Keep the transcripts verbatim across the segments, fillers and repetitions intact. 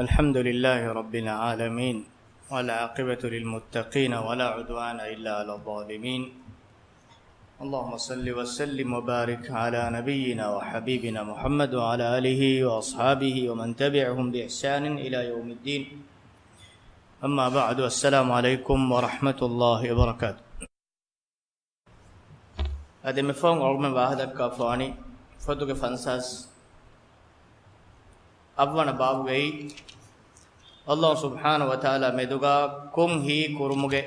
الحمد لله رب العالمين، والعاقبة للمتقين، ولا عدوان إلا على الظالمين. اللهم صل وسلم وبارك على نبينا وحبيبنا محمد وعلى آله وأصحابه ومن تبعهم بإحسان إلى يوم الدين. أما بعد، السلام عليكم ورحمة الله وبركاته. އަދި މި ފަހުން އަޅުގަނޑުމެން ވާހަކަދައްކާފަވާނީ ފޮތުގެ ފަންސާސް އަށްވަނަ ބާބުގައި، ﷲ ސުބްޙާނަހޫ ވަތަޢާލާ މެދުގަ ކުން ހީކުރުމުގެ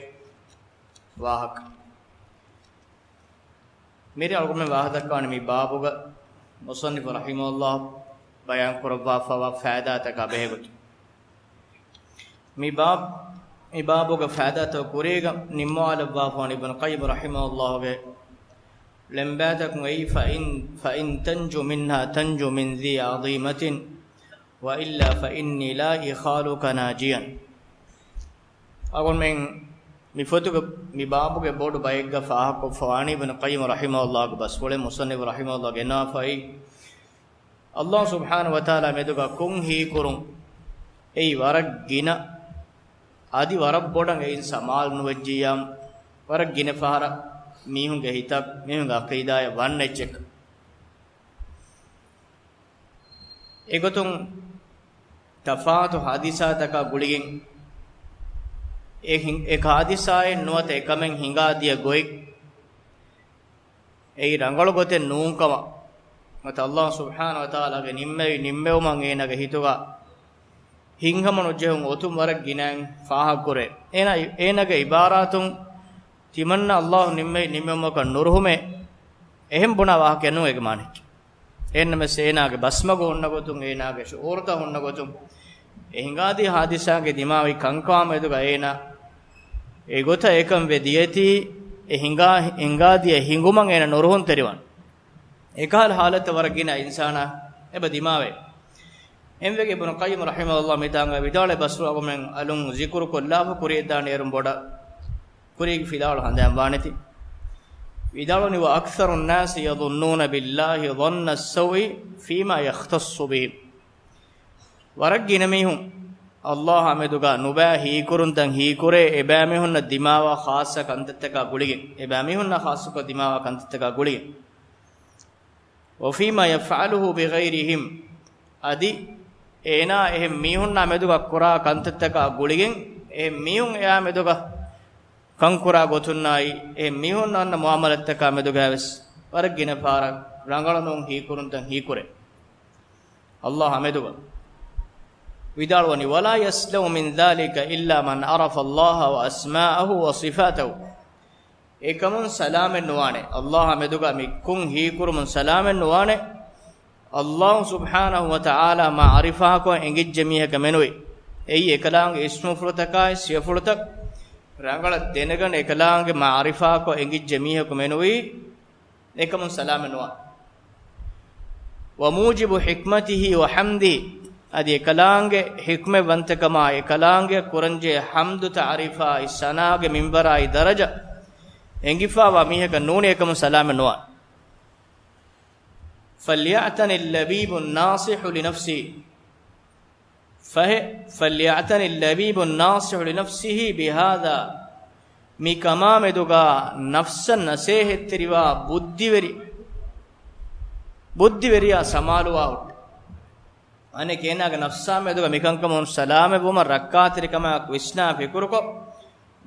ވާހަކަ. މިރޭ އަޅުގަނޑުމެން ވާހަކަދައްކާނީ މި ބާބުގަ މުޞައްނިފު ރަޙިމަހުﷲ ބަޔާންކުރައްވާފައިވާ ފައިދާތަކާ ބެހޭގޮތުން. މި ބާބު، މި ބާބުގެ ފައިދާތައް ކުރީގަ ނިންމާލައްވާފަވަނީ އިބްނު ޤައްޔިމް ރަޙިމަހުﷲގެ ޅެންބާތަކުން އެއީ، فإن، فإن تنج منها تنج من ذي عظيمة، وإلا فإني لا أخالك ناجيا. އަޅުގަނޑުމެން މި ފޮތުގެ މި ބާބުގެ ބޮޑު ބައެއްގަ ފާހަގަކޮށްފަވާނީ އިބްނު ޤައްޔިމް ރަޙިމަހުﷲގެ ބަސްފުޅެއް، މުޞައްނިފު ރަޙިމަހުﷲ ގެންނާފައި، ﷲ ސުބްޙާނަހޫ ވަތަޢާލާ މެދުގަ ކުން ހީކުރުން އެއީ ވަރަށް ގިނަ، އަދި ވަރަށް ބޮޑަށް އެއިން ސަމާލު ނުވެއްޖިއްޔާ، ވަރަށް ގިނަ ފަހަރަށް މީހުންގެ ހިތަށް، މީހުންގެ ޢަޤީދާއަށް ވަންނަ އެއްޗެއް. އެގޮތުން ތަފާތު ޙާދިސާތަކާ ގުޅިގެން، އެ ހިން-، އެ ޙާދިސާއެއް ނުވަތަ އެކަމެއް ހިނގާދިޔަ ގޮތް، އެއީ ރަނގަޅު ގޮތެއް ނޫންކަމަށް، ނުވަތަ ﷲ ސުބްޙާނަހޫ ވަތަޢާލާގެ ނިންމެވި ނިންމެވުމަށް އޭނާގެ ހިތުގަ ހިތްހަމަނުޖެހުން އޮތުން ވަރަށް ގިނައިން ފާހަގަކުރޭ. އޭނާ، އޭނާގެ ޢިބާރާތުން ތިމަންނަ ﷲ ނިންމެވި ނިންމެވުމަކަށް ނުރުހުމޭ، އެހެން ބުނާ ވާހަކައެއް ނޫން އޭގެ މާނައަކީ. އެހެންނަމަވެސް އޭނާގެ ބަސްމަގު ހުންނަ ގޮތުން، އޭނާގެ ޝުޢޫރުތައް ހުންނަ ގޮތުން، އެ ހިނގާދިޔަ ޙާދިސާގެ ދިމާވި ކަންކަމާ މެދުގަ އޭނާ އެގޮތަށް އެކަން ވެ ދިޔަތީ، އެ ހިނގާ-، ހިނގާދިޔަ ހިނގުމަށް އޭނަ ނުރުހުންތެރިވާން. އެކަހަލަ ޙާލަތަށް ވަރަށް ގިނަ އިންސާނާ އެބަ ދިމާވޭ. އެންވެގެ އިބްނު ޤައްޔިމް ރަޙިމަހުﷲ މިތާނގަ ވިދާޅުވި ބަސްފުޅު އަޅުގަނޑުމެން އަލުން ޒިކުރުކޮށްލާފަ ކުރިއަށްދާނެ އޭރުން ބޮޑަށް ކުރީގެ ފިލާވަޅު ހަނދާން ވާނެތީ. ވިދާޅުވަނީ، وأكثر الناس يظنون بالله ظن السوء فيما يختص بهم. ވަރަށް ގިނަ މީހުން ﷲ އާ މެދުގަ ނުބައި ހީކުރުންތައް ހީކުރޭ، އެބައިމީހުންނަށް ދިމާވާ ޚާއްޞަ ކަންތައްތަކާ ގުޅިގެން، އެބައިމީހުންނަށް ޚާއްޞަކޮށް ދިމާވާ ކަންތައްތަކާ ގުޅިގެން. وفيما يفعله بغيرهم، އަދި އޭނާ އެހެން މީހުންނާ މެދުގަ ކުރާ ކަންތައްތަކާ ގުޅިގެން، އެހެން މީހުން އެއާ މެދުގަ ކަންކުރާ ގޮތުންނާއި، އެހެން މީހުންނާ އަންނަ މުޢާމަލާތްތަކާ މެދުގަވެސް ވަރަށް ގިނަ ފަހަރަށް ރަނގަޅު ނޫން ހީކުރުންތައް ހީކުރޭ. ﷲ އާ މެދުގަ ވިދާޅުވަނީ، ولا يسلم من ذلك إلا من عرف الله وأسماءه وصفاته. އެކަމުން ސަލާމަތް ނުވާނެ، ﷲ އާ މެދުގަ މި ކުން ހީކުރުމުން ސަލާމަތް ނުވާނެ، ﷲ ސުބްޙާނަހޫ ވަތަޢާލާ މަޢުރިފާކޮށް އެނގިއްޖެ މީހަކަށް މެނުވީ. އެއީ އެކަލާނގެ އިސްމުފުޅުތަކާއި ސިފަފުޅުތައް ރަނގަޅަށް ދެނެގަން އެކަލާނގެ މަޢުރިފާކޮށް އެނގިއްޖެ މީހަކު މެނުވީ. އެކަމުން ސަލާމަތް ނުވާނެ. وموجب حكمته وحمده، އަދި އެކަލާނގެ ޙިކްމަތްވަންތަކަމާ، އެކަލާނގެ ކުރަންޖެހޭ ޙަމްދު ތަޢުރީފާއި ސަނާގެ މިންވަރާއި ދަރަޖަ އެނގިފާވާ މީހަކަށް ނޫނީ، އެކަމުން ސަލާމަތް ނުވާނެ. فليعتن اللبيب الناصح لنفسه. ފަހެ، فليعتن اللبيب الناصح لنفسه بهذا، މި ކަމާ މެދުގަ ނަފްސަށް ނަސޭހަތްތެރިވާ ބުއްދިވެރި، ބުއްދިވެރިޔާ ސަމާލުވާ ހުއްޓެ. އަނެކޭނާގެ ނަފްސާ މެދުގަ މިކަންކަމުން ސަލާމަތްވުމަށް ރައްކާތެރިކަމާއެކު ވިސްނާ ފިކުރުކޮށް،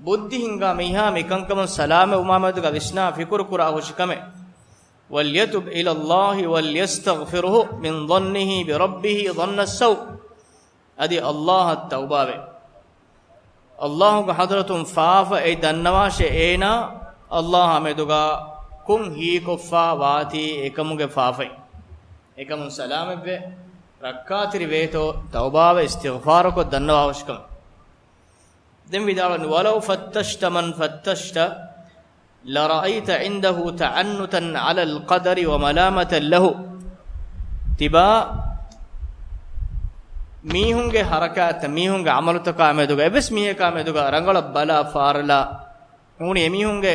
ބުއްދި ހިންގާ މީހާ މިކަންކަމުން ސަލާމަތްވުމާ މެދުގަ ވިސްނާ ފިކުރު ކުރާ ހުށިކަމެއް. وليتب إلى الله وليستغفره من ظنه بربه ظن السوء. އަދި ﷲ އަށް ތައުބާވެ، ﷲގެ ޙަޟްރަތުން ފާފަ އެ ދަންނަވާށޭ އޭނާ ﷲ އާ މެދުގަ ކުން ހީކޮށްފާ ވާތީ އެކަމުގެ ފާފައިން. އެކަމުން ސަލާމަތްވެ، ރައްކާތެރި ވޭތޯ ތައުބާވެ އިސްތިޣްފާރުކޮށް ދަންނަވާ ހުށިކަމެއް. ދެން ވިދާޅުވަނީ، ولو فتشت من فتشت لرأيت عنده تعنتا على القدر وملامة له. ތިބާ މީހުންގެ ޙަރަކާތްތައް، މީހުންގެ ޢަމަލުތަކާ މެދުގަ، އެއްވެސް މީހަކާ މެދުގަ ރަނގަޅަށް ބަލާ ފާރަލާ، ނޫނީ އެމީހުންގެ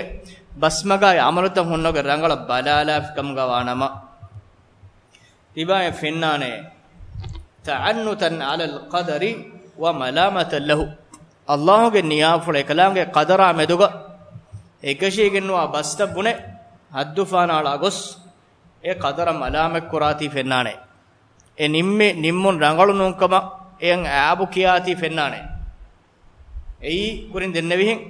ބަސްމަގާއި ޢަމަލުތައް ހުންނަގެ ރަނގަޅަށް ބަލާލާފި ކަމުގަ ވާނަމަ، ތިބާއަށް ފެންނާނެ، تعنتا على القدر وملامة له. ﷲ ގެ ނިޔާފުޅަށް އެކަލާނގެ ޤަދަރާ މެދުގަ އެކަށީގެންވާ ބަސްތައް ބުނެ ހައްދުފަހަނައަޅާ ގޮސް އެ ޤަދަރަށް މަލާމަތްކުރާތީ ފެންނާނެ. އެ ނިންމެ، ނިންމުން ރަނގަޅު ނޫންކަމަށް އެޔަށް އައިބު ކިޔާތީ ފެންނާނެ. އެއީ ކުރިން ދެންނެވިހެން،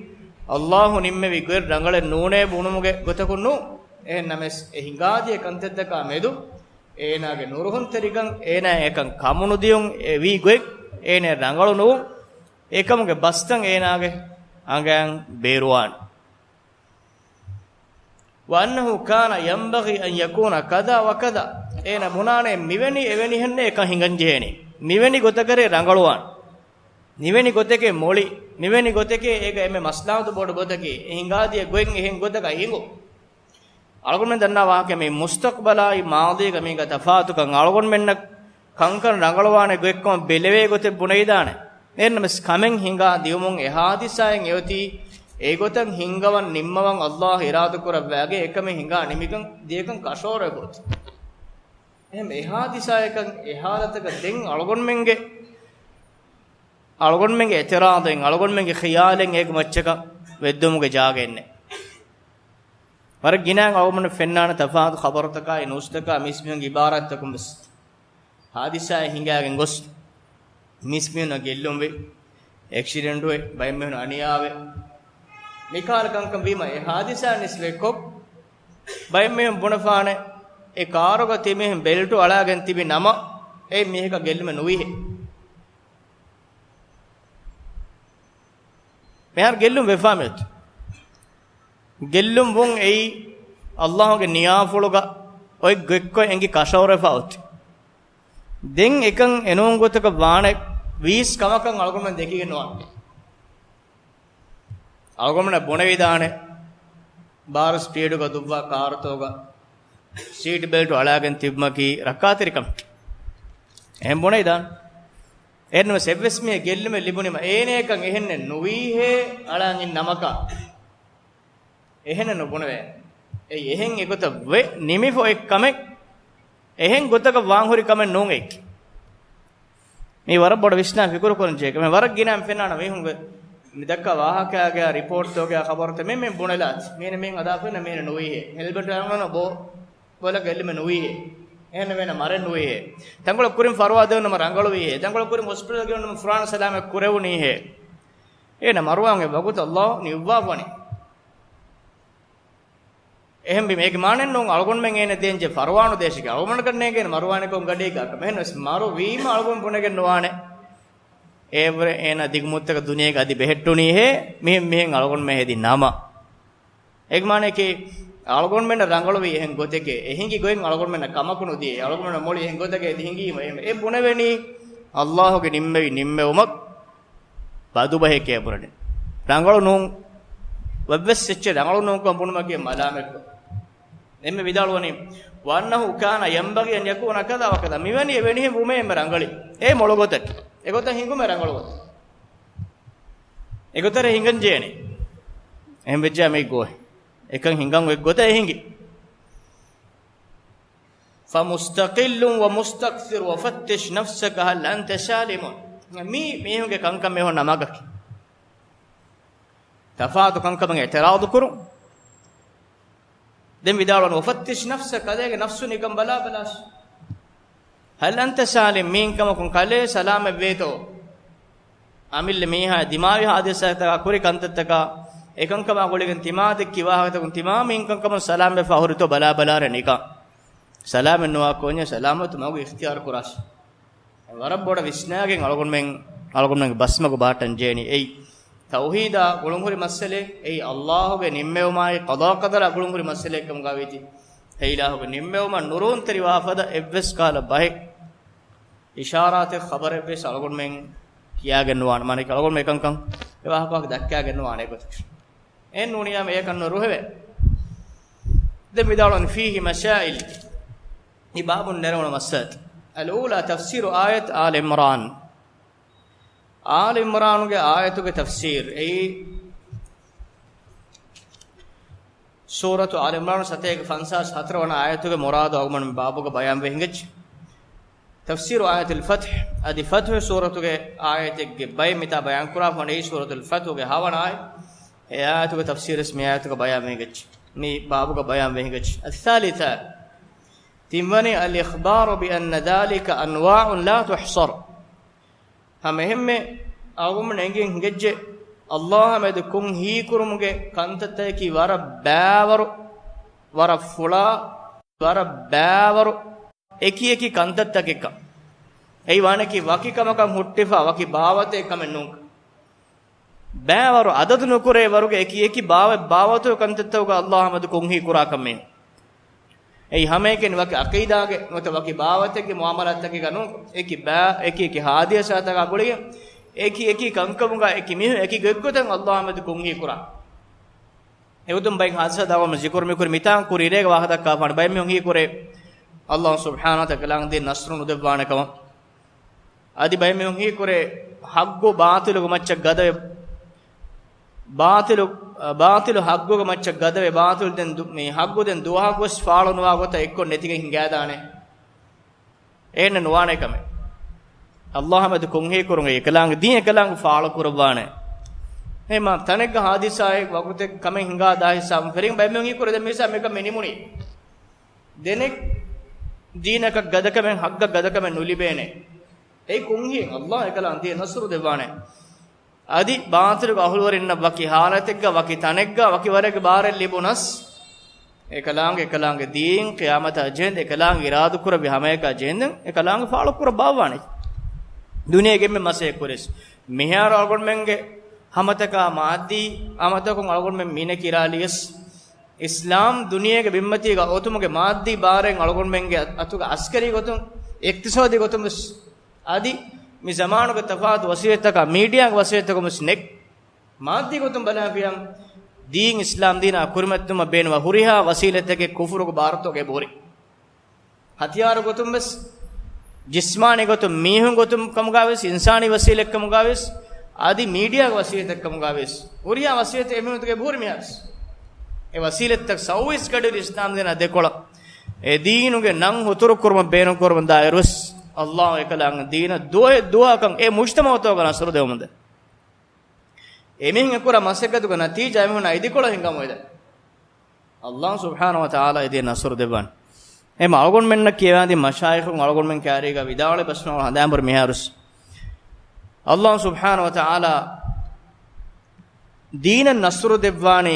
ﷲ ނިންމެވި ގޮތް ރަނގަޅެއް ނޫނޭ ބުނުމުގެ ގޮތަކުން ނޫން. އެހެން ނަމަވެސް، އެ ހިނގާދިޔަ ކަންތައްތަކާ މެދު އޭނާގެ ނުރުހުންތެރިކަން، އޭނާ އެކަން ކަމުނުދިޔުން އެ ވީ ގޮތް އޭނާ ރަނގަޅު ނޫން. އެކަމުގެ ބަސްތައް އޭނާގެ އަނގައިން ބޭރުވާނެ. وأنه كان ينبغي أن يكون كذا وكذا. އޭނަ ބުނާނެ މިވެނި އެވެނިހެންނޭ އެކަން ހިނގަންޖެހޭނީ. މިވެނި ގޮތަކަށޭ ރަނގަޅުވާން. މިވެނި ގޮތެކޭ މޮޅި. މިވެނި ގޮތެކޭ އޭގަ އެންމެ މަސްލަހަތު ބޮޑު ގޮތަކީ. އެ ހިނގާދިޔަ ގޮތް އެހެން ގޮތަކަށް ހިނގު. އަޅުގަނޑުމެން ދަންނަވާ ކަމެއް މުސްތަޤްބަލާއި މާޟީގަ މީގަ ތަފާތުކަން. އަޅުގަނޑުމެންނަށް ކަންކަން ރަނގަޅުވާނެ ގޮތްކަމަށް ބެލެވޭ ގޮތެއް ބުނެވިދާނެ. އެހެންނަމަވެސް ކަމެއް ހިނގާ ދިޔުމުން އެ ހާދިސާއެއް އެއޮތީ އެގޮތަށް ހިންގަވަން ނިންމަވަން ﷲ އިރާދަކުރައްވާގެ އެކަމެއް ހިނގާ ނިމިކަން ދިޔަކަން ކަށަވަރެއް އޮތީ. އެހެން އެ ހާދިސާއަކަށް އެ ހާލަތަކަށް ދެން އަޅުގަނޑުމެންގެ، އަޅުގަނޑުމެންގެ އިޢުތިރާޟެއް، އަޅުގަނޑުމެންގެ ޚިޔާލެއް އޭގެ މައްޗަކަށް ވެއްދުމުގެ ޖާގައެއް ނެތް. ވަރަށް ގިނައިން އަޅުގަނޑު ފެންނާނެ ތަފާތު ޚަބަރުތަކާއި ނޫސްތަކާ މީސްމީހުންގެ އިބާރާތްތަކުން ވެސް. ހާދިސާއެއް ހިނގާގެން ގޮސް، މީސްމީހުންނަށް ގެއްލުންވެ، އެކްސިޑެންޓުވެ، ބައެއްމީހުން އަނިޔާވެ، މިކަހަލަ ކަންކަން ވީމަ، އެ ހާދިސާ ނިސްބަތްކޮށް، ބައެއްމީހުން ބުނެފާނެ، އެ ކާރުގަ ތިމީހުން ބެލްޓު އަޅާގެން ތިބި ނަމަ، އެ މީހަކަށް ގެއްލުމެއް ނުވީހޭ. މިހާރު ގެއްލުން ވެފާ މިއޮތީ. ގެއްލުން ވުން އެއީ ﷲ ގެ ނިޔާފުޅުގަ އޮތް ގޮތްކޮށް އެނގި ކަށަވަރެފަ އޮތީ. ދެން އެކަން އެނޫން ގޮތަކަށް ވާނެ ވީސް ކަމަކަށް އަޅުގަނޑުމެން ދެކިގެން ނުވާނެ. އަޅުގަނޑުމެން ބުނެވިދާނެ، ބާރު ސްޕީޑުގަ ދުއްވާ ކާރުތަކުގަ ސީޓް ބެލްޓު އަޅާގެން ތިބުމަކީ ރައްކާތެރިކަމެއް. އެހެން ބުނެވިދާނެ. އެހެންނަމަވެސް އެއްވެސް މީހެއް ގެއްލުމެއް ލިބުނީމަ އޭނަޔަކަށް އެހެންނެއް ނުވީހޭ އަޅާން އިން ނަމަކަށް. އެހެނެއް ނުބުނެވޭ. އެއީ އެހެން އެގޮތަށް ވެ ނިމިފަ އޮތް ކަމެއް، އެހެން ގޮތަކަށް ވާން ހުރި ކަމެއް ނޫން އެއީ. މީ ވަރަށް ބޮޑަށް ވިސްނާ ފިކުރު ކުރަން ޖެހޭ ކަމެއް. ވަރަށް ގިނައިން ފެންނާނެ މީހުންގެ މި ދައްކާ ވާހަކައިގެ ރިޕޯޓްތަކުގެ ޚަބަރުތައް މި މި ބުނެލާތި. މީނަ މީން އަދާ ފެންނަ މީނަ ނުވީހޭ. ހެލްމެޓް އަޅުގަނޑު ބޯ ބޮލަ ގެއްލުމެއް ނުވީހޭ. އެހެން ވޭނަ މަރެއް ނުވީހޭ. ތަންކޮޅެއް ކުރިން ފަރުވާ ދެވުނަމަ ރަނގަޅުވީހޭ. ތަންކޮޅެއް ކުރިން ހޮސްޕިޓަލް ގެނުނަމަ ފުރާނަ ސަލާމަތް ކުރެވުނީހޭ. އޭނަ މަރުވާން ވަގުތު ﷲ ނިއްވާފަނި. އެހެންވީމަ އޭގެ މާނައެއް ނޫން އަޅުގަނޑުމެން އޭނަ ދޭންޖެ ފަރުވާނު ދޭށިގެ އަޅުގަނޑަކަށް ނޭނގޭނެ މަރުވާނެކަމު ގަޑީގަ ކަމެއް. އެހެންވެސް މަރު ވީމަ އަޅުގަނޑު ބުނެގެން ނުވާނެ. އޭވަރެ އޭނަ ދިގު މުއްތަކަށް ދުނިޔޭގަ އަދި ބެހެއްޓުނީހޭ، މިހެން މިހެން އަޅުގަނޑުމެން ހެދި ނަމަ. އޭގެ މާނައަކީ، އަޅުގަނޑުމެންނަށް ރަނގަޅުވީ އެހެން ގޮތެކޭ، އެ ހިނގި ގޮތް އަޅުގަނޑުމެންނަށް ކަމަކު ނުދިޔައީ، އަޅުގަނޑުމެންނަށް މޮޅި އެހެން ގޮތެކޭ އެ ހިނގީމަ، އެ، އެ ބުނެވެނީ ﷲ ގެ ނިންމެވި ނިންމެވުމަށް ބަދުބަހެކޭ ބުނެނީ. ރަނގަޅު ނޫން، އެއްވެސް އެއްޗެއް ރަނގަޅު ނޫންކަން ބުނުމަކީ މަލާމަތްކޮށް. އެންމެ ވިދާޅުވަނީ، "وأنه كان ينبغي أن يكون كذا وكذا." މިވެނި އެވެނިހެން ވުމޭ އެންމެ ރަނގަޅީ. އެ މޮޅު ގޮތަކީ. އެގޮތަށް ހިނގުމޭ ރަނގަޅު ގޮތަކީ. އެގޮތަށް ހިނގަން ޖެހޭނެ. އެހެން ވެއްޖާ މީ ގޮތް. އެކަން ހިނގަން އޮތް ގޮތަށް އެ ހިނގި. "فمستقل ومستكثر وفتش نفسك هل أنت سالم." މީ މީހުންގެ ކަންކަން މީހުން ނަމަގަކީ. ތަފާތު ކަންކަމަށް އިޢުތިރާޟު ކުރުން. ދެން ވިދާޅުވަން، "وفتش نفسك." އަދި އޭގެ ނަފްސު ނިކަން ބަލާބަލާށި. "هل أنت سالم؟" މީން ކަމަކުން ކަލޭ ސަލާމަތް ވޭތޯ؟ އަމިއްލަ މީހާ ދިމާވި ހާދިސާތަކާ ކުރި ކަންތައްތަކާ އެކަންކަމާ ގުޅިގެން ތިމާ ދެއްކި ވާހަކަތަކުން ތިމާ މީން ކަންކަމުން ސަލާމަތްވެފަ ހުރިތޯ ބަލާބަލާރޭ ނިކަން. ސަލާމަތް ނުވާ ކޯންޏެއް ސަލާމަތު މަގު އިޚްތިޔާރު ކުރާށި. ވަރަށް ބޮޑަށް ވިސްނާގެން އަޅުގަނޑުމެން، އަޅުގަނޑުމެންގެ ބަސްމަގު ބަހައްޓަން ޖެހޭނީ. އެއީ، ތައުޙީދާ ގުޅުންހުރި މައްސަލައެއް، އެއީ، ﷲ ގެ ނިންމެވުމާއި ޤަޟާ ޤަދަރާ ގުޅުންހުރި މައްސަލައެއް ކަމުގައި ވީތީ، އެ އިލާހުގެ ނިންމެވުމަށް ނުރުހުންތެރިވާ ފަދަ އެއްވެސް ކަހަލަ ބަހެއް އިޝާރާތެއް ޚަބަރެއްވެސް އަޅުގަނޑުމެން ކިޔާގެން ނުވާނެ. މާނައަކީ އަޅުގަނޑުމެން އެކަންކަން އެ ވާހަކަ ދައްކާގެން ނުވާނެ އެގޮތަށް. އެހެން ނޫނިއްޔާމަ އެކަން ނުރުހެވޭ. ދެން ވިދާޅުވަނީ، "فيه مسائل." މި ބާބުން ނެރެވުނު މައްސަލަތައް. الأولى تفسير آية آل عمران. އާލު ޢިމްރާނުގެ އާޔަތުގެ ތަފްސީރު. އެއީ ސޫރަތު އާލު ޢިމްރާނު ސަތޭކަ ފަންސާސް ހަތަރު ވަނަ އާޔަތުގެ މުރާދު އަޅުގަނޑު މި ބާބުގަ ބަޔާންވެ ހިނގައްޖެ. ތަފްސީރު އާޔަތުލް ފަތްޙް، އަދި ފަތްޙު ސޫރަތުގެ އާޔަތެއްގެ ބައެއް މިތާ ބަޔާންކުރާފަ އޮންނަ އެއީ ސޫރަތުލް ފަތްޙުގެ ހަވަނަ އާޔަތް. އެ އާޔަތުގެ ތަފްސީރުވެސް މި އާޔަތުގަ ބަޔާންވެގެން އެއްޗެއް، މި ބާބުގަ ބަޔާންވެގެން އެއްޗެއް. އައްސާލިސާ، ތިންވަނީ، الإخبار بأن ذلك أنواع لا تحصر. ހަމަ އެހެންމެ އަޅުގަނޑުމެން އެނގެން ހިނގައްޖެ، އައްލާހާމެދު ކޮން ހީކުރުމުގެ ކަންތައްތަކަކީ ވަރަށް ބައިވަރު، ވަރަށް ފުޅާ، ވަރަށް ބައިވަރު އެކި އެކި ކަންތައްތަކެއްކަން. އެއީ ވާނެކީ ވަކި ކަމަކަށް ހުއްޓިފަ ވަކި ބާވަތެއް ކަމެއް ނޫން. ބައިވަރު އަދަދު ނުކުރޭ ވަރުގެ އެކި އެކި ބާވަތް ބާވަތު ކަންތައްތަކުގަ އައްލާހާމެދު ކޮން ހީކުރާ ކަމެއް. އެއީ ހަމައެކަނި ވަކި އަޤީދާގެ ނުވަތަ ވަކި ބާވަތެއްގެ މުއާމަލާތްތަކެއްގަ ނޫން، އެކި ބާ، އެކި އެކި ހާދިސާތަކާ ގުޅިގެން، އެކި އެކި ކަންކަމުގަ އެކި މީހުން އެކި ގޮތްގޮތަށް އައްލާހާމެދު ކޮން ހީކުރާ. އެގޮތުން ބައެއް ހާދިސާތައް އަޅުގަނޑު ޒިކުރު މިކުރި މިތާން ކުރި އިރޭގަ ވާހަކަ ދައްކާފާނެ. ބައެއް މީހުން ހީކުރޭ، އައްލާހު ސުބްޙާނަހު ވަތަޢާލާ އެކަލާނގެ ދީން ނަޞްރު ނުދެއްވާނެ ކަމަށް. އަދި ބައެއް މީހުން ހީކުރޭ، ޙައްޤު ބާޠިލުގެ މައްޗަށް ގަދަވެ، ބާޠިލު، ބާޠިލު ޙައްޤުގެ މައްޗަށް ގަދަވެ، ބާޠިލު ދެން ދު-، މި ޙައްޤު ދެން ދުވަހަކުވެސް ފާޅު ނުވާ ގޮތަށް އެއްކޮށް ނެތިގެން ހިނގާދާނެ. އެހެން ނުވާނެ ކަމެއް. އައްލާހާމެދު ކޮން ހީކުރުން އެކަލާނގެ ދީން އެކަލާނގެ ފާޅު ކުރައްވާނެ. އެހެންމާ ތަނެއްގަ ހާދިސާއެއް ވަގުތެއް ކަމެއް ހިނގާ ދާ ހިސާބުން ފެރިން ބައެއް މީހުން ހީކުރޭ ދެން މިސާ މިކަން މި ނިމުނީ. ދެނެއް ދީނަކަށް ގަދަކަމެއް، ޙައްޤަށް ގަދަކަމެއް ނުލިބޭނެ. އެއީ ކޮންހިއެއް؟ އައްލާހު އެކަލާނގެ ދީން ނަޞްރު ދެއްވާނެ. އަދި ބާޠިލުގެ އަހުލުވެރިންނަށް ވަކި ޙާލަތެއްގަ، ވަކި ތަނެއްގަ، ވަކި ވަރެއްގެ ބާރެއް ލިބުނަސް، އެކަލާނގެ، އެކަލާނގެ ދީން ޤިޔާމަތާ ޖެހެންދެން، އެކަލާނގެ އިރާދަކުރެއްވި ހަމައެކާ ޖެހެންދެން، އެކަލާނގެ ފާޅުކުރައްވާނެ. ދުނިޔޭގެ އެންމެ މަސައްކަތް ކުރިޔަސް. މިހާރު އަޅުގަނޑުމެންގެ ހަމަތަކާ މާއްދީ ހަމަތަކުން އަޅުގަނޑުމެން މިނެ ކިރާލިޔަސް، އިސްލާމް ދުނިޔޭގެ ބިންމަތީގަ އޮތުމުގެ މާއްދީ ބާރެއް އަޅުގަނޑުމެންގެ އަތުގަ އަސްކަރީ ގޮތުން، އިޤްތިޞާދީ ގޮތުން ވެސް، އަދި މި ޒަމާނުގެ ތަފާތު ވަސީލަތްތަކާ، މީޑިއާގެ ވަސީލަތްތަކުން ވެސް ނެތް. މާއްދީ ގޮތުން ބަލާފިޔަން، ދީން އިސްލާމް ދީނާ ކުރިމަތިލުމަށް ބޭނުންވާ ހުރިހާ ވަސީލަތްތަކެއް ކުފުރުގެ ބާރުތަކުގައި އެބަހުރި. ހަތިޔާރު ގޮތުން ވެސް، ޖިސްމާނީ ގޮތުން މީހުން ގޮތުން ކަމުގައި ވެސް، އިންސާނީ ވަސީލަތް ކަމުގައި ވެސް، އަދި މީޑިއާގެ ވަސީލަތްތައް ކަމުގައި ވެސް، ހުރިހާ ވަސީލަތެއް އެމީހުންގެ އެބަހުރި މިހާރު ވެސް. އެ ވަސީލަތްތައް ސައުވީސް ގަޑިއިރު އިސްލާމް ދީނާ ދެކޮޅަށް އެ ދީނުގެ ނަން ހުތުރު ކުރުމަށް ބޭނުން ކުރަމުން ދާއިރު ވެސް، އައްލާހު އެކަލާނގެ ދީނަށް ދުވަހެއް ދުވަހަކަށް އެ މުޖްތަމަޢުތަކުގަ ނަޞްރު ދެވުމުންދޭ. އެމީހުން އެކުރާ މަސައްކަތުގެ ނަތީޖާ އެމީހުންނާ އިދިކޮޅަށް ހިނގަމުން އެދެން. އައްލާހު ސުބްޙާނަހު ވަތަޢާލާ އެދޭ ނަޞްރު ދެއްވާނެ. އެމަ އަޅުގަނޑުމެންނަށް ކިޔަވާދިން މަޝާއިޚުން އަޅުގަނޑުމެން ކާރީގަ ވިދާޅުވި ބަސްނަވަޅ ހަނދާންބުރި މިހާރުސް، އައްލާހު ސުބްޙާނަހު ވަތަޢާލާ ދީނަށް ނަޞްރު ދެއްވާނެ،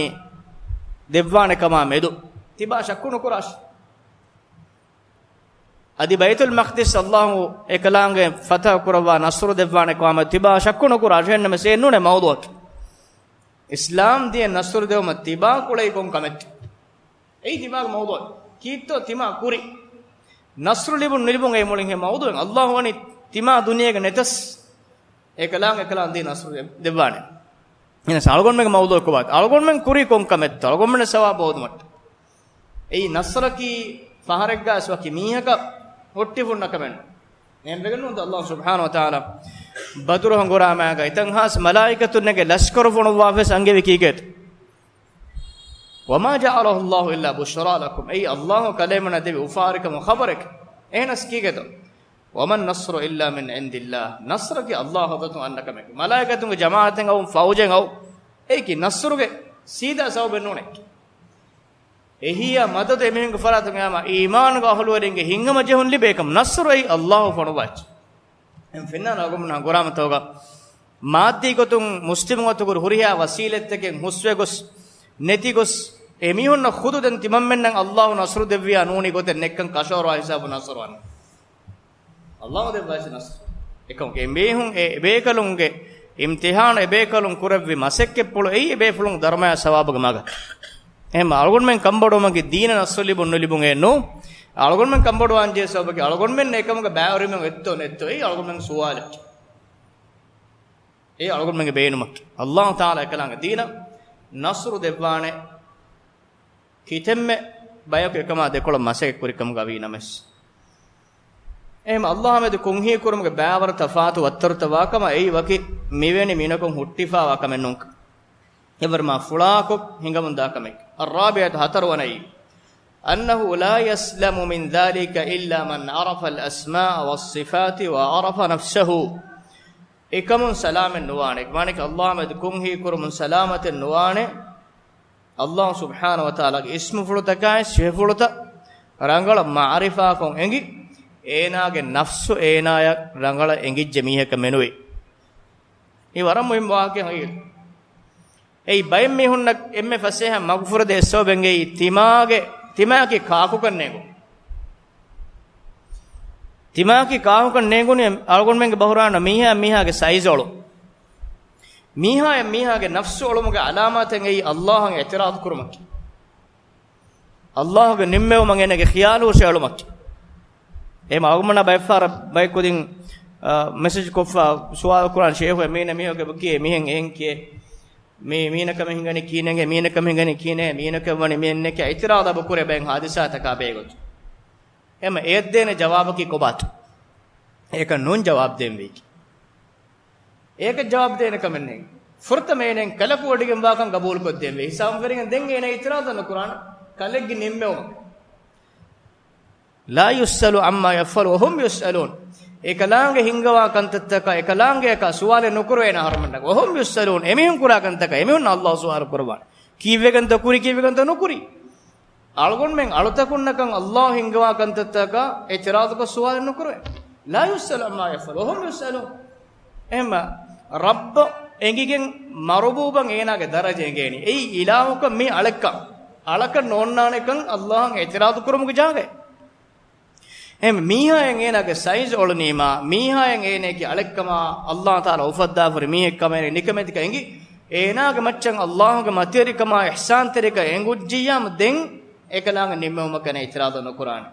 ދެއްވާނެ ކަމާ މެދު ތިބާ ޝައްކު ނުކުރާށި. އަދި ބައިތުލް މަޤްދިސް އައްލާހު އެކަލާނގެ ފަތަޙަ ކުރައްވާ ނަޞްރު ދެއްވާނެ ކަމާ މެދު ތިބާ ޝައްކު ނުކުރާށި. އެހެންނަމަސް އެ ނޫނޭ މައުޟޫޢަކީ. އިސްލާމް ދީން ނަޞްރު ދެވުމަށް ތިބާ ކުޅައި ކޮން ކަމެއްތޯ؟ އެއީ ތިމާގެ މައުޟޫޢަކީ. ކީއްތޯ ތިމާ ކުރީ؟ ނަޞްރު ލިބުން ނުލިބުން އެއީ މުޅިން ހެ މައުޟޫޢެއް. އައްލާހު ވަނީ ތިމާ ދުނިޔޭގަ ނެތަސް، އެކަލާނގެ އެކަލާނގެ ދީން ނަޞްރު ދެ-، ދެއްވާނެ. އެހެނަސް އަޅުގަނޑުމެންގެ މައުޟޫޢަކީ ކޮބާތޯ؟ އަޅުގަނޑުމެން ކުރީ ކޮން ކަމެއްތޯ؟ އަޅުގަނޑުމެން ސަވާބު ހޯދުމަށް. އެއީ ނަޞްރަކީ ފަހަރެއްގަ ވަކި މީހަކަށް ހުއްޓިފުންނަ ކަމެއް ނޫން. އެހެންވެގެން ނޫންތޯ އައްލާހު ސުބްޙާނަހު ވަތަޢާލާ ބަދުރު ހަނގުރާމައިގަ އެތަން ހާސް މަލާއިކަތުންނެއްގެ ލަޝްކަރު ފޮނުއްވާފަވެސް އަންގެވީ ކީކޭތޯ؟ وما جعله الله إلا بشرى لكم. އެއީ އައްލާހު ކަލޭމެންނަށް ދެއްވި އުފާވެރިކަމުގެ ޚަބަރެކޭ. އެހެނަސް ކީކޭތޯ؟ وما النصر إلا من عند الله. ނަޞްރަކީ އައްލާހު ޙަޟްރަތުން އަންނަ ކަމެކޭ. މަލާއިކަތުންގެ ޖަމާޢަތެއް އައުން، ފައުޖެއް އައުން، އެއީކީ ނަޞްރުގެ ސީދާ ސަބަބެއް ނޫނޭ. އެހީއާ މަދަދު އެމީހުންގެ ފަރާތުން އައީމާ، އީމާނުގެ އަހުލުވެރިންގެ ހިތްހަމަޖެހުން ލިބޭކަމަށް ނަޞްރު އެއީ އައްލާހު ފޮނުއްވާ އެއްޗެއް. އެހެން ފެންނާނެ އަޅުގަނޑުމެން ހަނގުރާމަތަކުގަ މާއްދީ ގޮތުން މުސްލިމް އަތުގަ ހުރިހާ ވަސީލަތްތަކެއް ހުސްވެގޮސް، ނެތިގޮސް، އެމީހުންނަށް ޚުދު ދެން ތިމަންމެންނަށް އައްލާހު ނަޞްރު ދެއްވިޔާ ނޫނީ ގޮތެއް ނެތްކަން ކަށަވަރުވާ ހިސާބު ނަޞްރު ވާނެ. އައްލާހު ދެއްވާ އެއްޗެއް ނަޞްރު. އެކަމަކު އެ މީހުން އެ ބޭކަލުންގެ އިމްތިޙާނު، އެ ބޭކަލުން ކުރެއްވި މަސައްކަތްޕުޅު އެއީ އެ ބޭފުޅުން ދަރުމަޔާ ސަވާބުގެ މަގަށް. އެހެން އަޅުގަނޑުމެން ކަންބޮޑުވުމަކީ ދީނަށް ނަޞްރު ލިބުން ނުލިބުން އެއް ނޫން. އަޅުގަނޑުމެން ކަންބޮޑުވާން ޖެހޭ ސަބަބަކީ އަޅުގަނޑުމެން އެކަމުގަ ބައިވެރިވުމެއް އޮތްތޯ ނެތްތޯ. އެއީ އަޅުގަނޑުމެން ސުވާލެއް. އެއީ އަޅުގަނޑުމެންގެ ބޭނުމަކީ. އައްލާހު ތަޢާލާ އެކަލާނގެ ދީނަށް ނަޞްރު ދެއްވާނެ ކިތަންމެ ބަޔަކު އެކަމާ ދެކޮޅަށް މަސައްކަތް ކުރިކަމުގަ ވީ ނަމަވެސް، އެހެން އައްލާހު މެދު ކޮންހީކުރުމުގެ ބައިވަރު ތަފާތު ވައްތަރުތައް ވާކަމަށް އެއީ ވަކި މިވެނި މިނަކުން ހުއްޓިފާވާ ކަމެއް ނޫން. އެވަރު މާ ފުޅާކޮށް ހިނގަމުންދާ ކަމެއް. އައްރާބިޢަތު ހަތަރުވަނައީ. أنه لا يسلم من ذلك إلا من عرف الأسماء والصفات وعرف نفسه. އެކަމުން ސަލާމަތް ނުވާނެ. މާނައަކީ ﷲ މެދު ކުންހީ ކުރުމުން ސަލާމަތެއް ނުވާނެ. ﷲ ސުބްޙާނަހޫ ވަތަޢާލާގެ އިސްމުފުޅުތަކާއި ސިފަފުޅުތައް ރަނގަޅަށް މަޢުރިފާކޮށް އެނގި، އޭނާގެ ނަފްސު އޭނާޔަށް ރަނގަޅަށް އެނގިއްޖެ މީހަކަށް މެނުވޭ. މީ ވަރަށް މުހިންމު ވާހަކައެއް ހަގީގަތު. އެއީ ބައެއް މީހުންނަށް އެންމެ ފަސޭހަ މަގުފުރެދޭ ސަބަބެއްގައި ތިމާގެ، ތިމާއަކީ ކާކުކަން ނޭނގުން. ތިމާއަކީ ކާކުކަން ނޭނގުނީ އަޅުގަނޑުމެންގެ ބަހުރާނަ މީހާ މީހާގެ ސައިޒު އޮޅުން. މީހާޔަށް މީހާގެ ނަފްސު އޮޅުމުގެ ޢަލާމާތެއް އެއީ ﷲ އަށް އިޢުތިރާޟު ކުރުމަކީ. ﷲ ގެ ނިންމެވުމަށް އޭނަގެ ޚިޔާލު ހުށައެޅުމަކީ. އެހެން އަޅުގަނޑުމެންނަށް ބައެއްފަހަރަށް ބައެއް ކުދިން، އާ، މެސެޖް ކޮށްފަ ސުވާލު ކުރާނެ ޝޭޚު އެ މީނަ މީހަކަށް ކިޔޭ މިހެން އެހެން ކިޔޭ. މީ މީނަކަށް މި ހިނގަނީ ކިހިނެއް، މީނަކަށް މި ހިނގަނީ ކިހިނެއް، މީނަކަށް ވަނީ މި އެންމެ ކިޔޭ އިޢުތިރާޟަށް ބުކުރޭ ބައެއް ހާދިސާތަކާ ބެހޭގޮތުން. އެހެން އެޔަށް ދޭނެ ޖަވާބަކީ ކޮބާތޯ؟ އެކަން ނޫން ޖަވާބު ދޭން ވީކީ. އޭކަ ޖަވާބު ދޭނެ ކަމެއް ނެތް. ފުރަތަމަ އޭނައަށް ކަލަކު ވޮޑިގެން ވާކަން ގަބޫލުކޮށްދޭން ވޭ. ހިސާބުން ފެށިގެން ދެން އޭނަ އިޢުތިރާޟަށް ނުކުރާނެ ކަލެއްގެ ނިންމެވުމަކަށް. لا يسأل عما يفعل وهم يسألون. އެކަލާނގެ ހިންގަވާ ކަންތައްތަކަށް އެކަލާނގެއަކާ ސުވާލެއް ނުކުރޭ އޭނަ އަހަރުމެންނަށް. وهم يسألون. އެމީހުން ކުރާ ކަންތަކަށް އެމީހުންނަށް ﷲ ސުވާލު ކުރައްވާނެ. ކީއްވެގެންތޯ ކުރީ، ކީއްވެގެންތޯ ނުކުރީ؟ އަޅުގަނޑުމެން އަޅުތަކުންނަކަށް ﷲ ހިންގަވާ ކަންތައްތަކަށް އިޢުތިރާޟުކޮށް ސުވާލެއް ނުކުރޭ. لا يسأل عما يفعل وهم يسألون. އެހެންމަ ރައްބަށް އެނގިގެން މަރުބޫބަށް އޭނާގެ ދަރަޖަ އެނގޭނީ. އެއީ އިލާހަކަށް މީ އަޅެއްކަން. އަޅަކަށް ނޯންނާނެކަން ﷲ އަށް އިޢުތިރާޟު ކުރުމުގެ ޖާގައެއް. އެހެން މީހާޔަށް އޭނާގެ ސައިޒު އޮޅުނީމާ، މީހާޔަށް އޭނައަކީ އަޅެއްކަމާ، ﷲ ތަޢާލާ އުފައްދާފަ ހުރި މީހެއްކަމާ އޭނަ ނިކަމެތިކަން އެނގި، އޭނާގެ މައްޗަށް ﷲ ގެ މަތިވެރިކަމާ އިޙްސާންތެރިކަން އެނގުއްޖިއްޔާމު ދެން އެކަލާނގެ ނިންމެވުމަކަށް އިޢުތިރާޟަށް ނުކުރާނެ.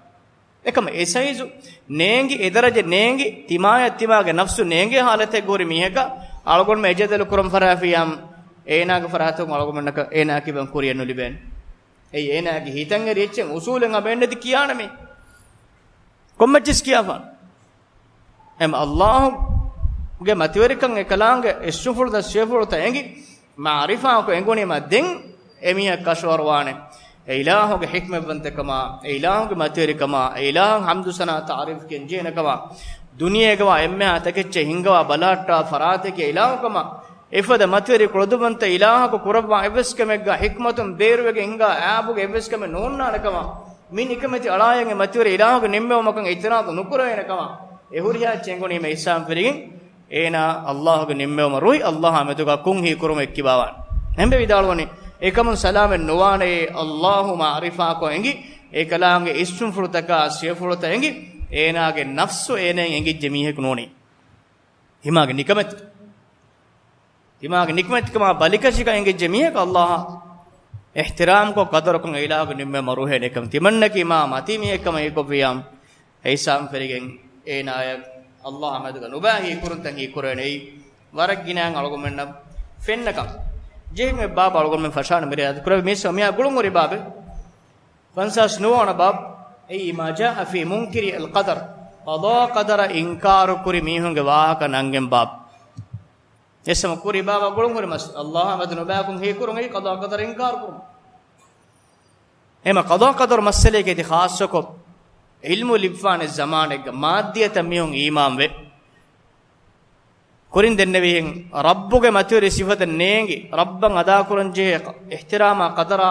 އެކަމަ އެ ސައިޒު ނޭނގި، އެ ދަރަޖަ ނޭނގި، ތިމާޔަށް ތިމާގެ ނަފްސު ނޭނގޭ ޙާލަތެއްގަ ހުރި މީހަކަށް އަޅުގަނޑުމެން އެ ޖެދަލު ކުރަން ފަށާފިއްޔާމު، އޭނާގެ ފަރާތުން އަޅުގަނޑުމެންނަކަށް އޭނާއަކީ ވަން ކުރިއަށް ނުލިބޭނެ. އެއީ އޭނާގެ ހިތަށް އެރި އެއްޗެއް އުސޫލެއް އަބައެއްނެތި ކިޔާނަމޭ. ކޮންމެއްޗިސް ކިޔާފާނެ. އެމަ ﷲ ގެ މަތިވެރިކަން އެކަލާނގެ އިސްމުފުޅުތައް ސިފަފުޅުތައް އެނގި، މަޢުރިފާކޮށް އެނގުނީމަ ދެން އެމީހަކަށް ކަށަވަރުވާނެ. އެ އިލާހުގެ ޙިކްމަތްވަންތަކަމާ، އެ އިލާހުގެ މަތިވެރިކަމާ، އެ އިލާހަށް ޙަމްދު ސަނާ ތަޢުރީފު ކިޔަންޖެހޭނެކަމާ، ދުނިޔޭގަވާ އެންމެހާ ތަކެއްޗެއް ހިންގަވާ ބަލަހައްޓާ ފަރާތެކޭ އިލާހުކަމާ، އެފަދަ މަތިވެރި ކުޅަދުންވަންތަ އިލާހަކު ކުރައްވާ އެއްވެސް ކަމެއްގަ ޙިކްމަތުން ބޭރުވެގެން ހިނގާ އާބުގެ އެއްވެސް ކަމެއް ނޯންނާނެކަމާ، މި ނިކަމެތި އަޅާޔަން އެ މަތިވެރި އިލާހުގެ ނިންމެވުމަކަށް އިޢުތިރާޟު ނުކުރެވޭނެކަމާ، އެ ހުރިހާ އެއްޗެއް އެނގުނީމަ އިޙްސާން ފެށިގެން އޭނާ ﷲ ގެ ނިންމެވުމަށް ރުހި ﷲ އާ މެދުގަ ކުންހީ ކުރުމަށް އެއްކިބާވާނެ. އެނބެ ވިދާޅުވަނީ، އެކަމުން ސަލާމަތް ނުވާނެޔޭ ﷲ މަޢުރިފާކޮށް އެނގި، އެކަލާނގެ އިސްމުފުޅުތަކާ ސިފަފުޅުތައް އެނގި، އޭނާގެ ނަފްސު އޭނައަށް އެނގިއްޖެ މީހަކު ނޫނީ. ތިމާގެ ނިކަމެތި، ތިމާގެ ނިކަމެތިކަމާ ބަލިކަށިކަން އެނގިއްޖެ މީހަކަށް ﷲ އާ އިޙްތިރާމްކޮށް ޤަދަރުކޮށް އެ އިލާހުގެ ނިންމެވުމަށް ރުހޭނެ ކަމަށް. ތިމަންނަކީ މާ މަތީ މީހެއްކަމަށް ހީކޮށްވިއްޔާމު، އެ ހިސާބުން ފެށިގެން އޭނާޔަށް ﷲ އާ މެދުގަ ނުބައި ހީކުރުންތައް ހީކުރެވޭނެ. އެއީ ވަރަށް ގިނައިން އަޅުގަނޑުމެންނަށް ފެންނަ ކަމެއް. ޖެހިގެން އެއް ބާބު އަޅުގަނޑުމެން ފަށާނަން މިރޭ އަދި ކުރެވި މީސް މިއާ ގުޅުންހުރި ބާބެއް. ފަންސާސް ނުވަވަނަ ބާބު، އެއީ ما جاء في منكر القدر، ޤަޟާ ޤަދަރަށް އިންކާރު ކުރި މީހުންގެ ވާހަކަ ނަންގެން ބާބު. އެއްސަމަ ކުރި ބާބާ ގުޅުންހުރި މައްސަލަ، ﷲ އާ މެދު ނުބައިކަން ހީކުރުން އެއީ ޤަޟާ ޤަދަރަށް އިންކާރު ކުރުން. އެމަ ޤަޟާ ޤަދަރު މައްސަލައެކޭ ތި ޚާއްޞަކޮށް ޢިލްމު ލިބިފާނެ ޒަމާނެއްގަ މާއްދިއްޔަތަށް މީހުން އީމާންވެ. ކުރިން ދެންނެވިހެން ރައްބުގެ މަތިވެރި ސިފަތައް ނޭނގި، ރައްބަށް އަދާކުރަންޖެހޭ އިޙްތިރާމާ ޤަދަރާ،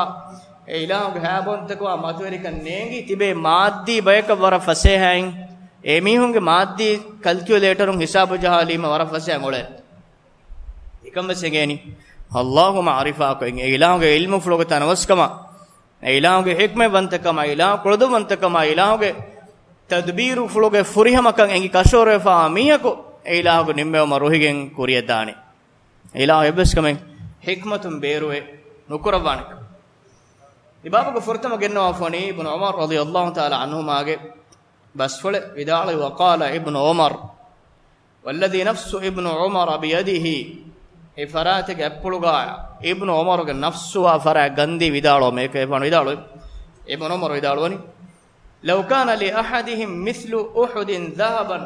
އެ އިލާހުގެ ހައިބަވަންތަކަމާ މަތިވެރިކަން ނޭނގި ތިބޭ މާއްދީ ބަޔަކަށް ވަރަށް ފަސޭހައިން، އެމީހުންގެ މާއްދީ ކަލްކިއުލޭޓަރުން ހިސާބު ޖަހާލީމަ ވަރަށް ފަސޭހައިން އުޅޭ. އެކަން ވެސް އެނގޭނީ، ﷲ އާ މަޢުރިފާކޮށް އެ އިލާހުގެ ޢިލްމުފުޅުގެ ތަނަވަސްކަމާ، އެ އިލާހުގެ ޙިކްމަތްވަންތަކަމާ، އިލާހު ކުޅަދުންވަންތަކަމާ، އިލާހުގެ ތަދުބީރުފުޅުގެ ފުރިހަމަކަން އެނގި ކަށަވަރުވެފާވާ މީހަކު އެ އިލާހުގެ ނިންމެވުމަށް ރުހިގެން ކުރިއަށް ދާނެ. އެ އިލާހު އެއްވެސް ކަމެއް ޙިކްމަތުން ބޭރުވެ ނުކުރައްވާނެކަން. އެ ބާބުގެ ފުރަތަމަ ގެންނަވާފަވަނީ އިބްނު ޢުމަރު ރަޟިޔަﷲ ތަޢާލާ ޢަންހުމާގެ ބަސްފުޅެއް ވިދާޅުވި، وقال ابن عمر، والذي نفس ابن عمر بيده، އެ ފަރާތެއްގެ އަތްޕުޅުގަ އިބްނު ޢުމަރުގެ ނަފްސުވާ ފަރާތް ގަންދީ ވިދާޅުވަމޭ، އެކަ އެފާނު ވިދާޅުވި. އިބްނު ޢުމަރު ވިދާޅުވަނީ، لو كان لأحدهم مثل أحد ذهبا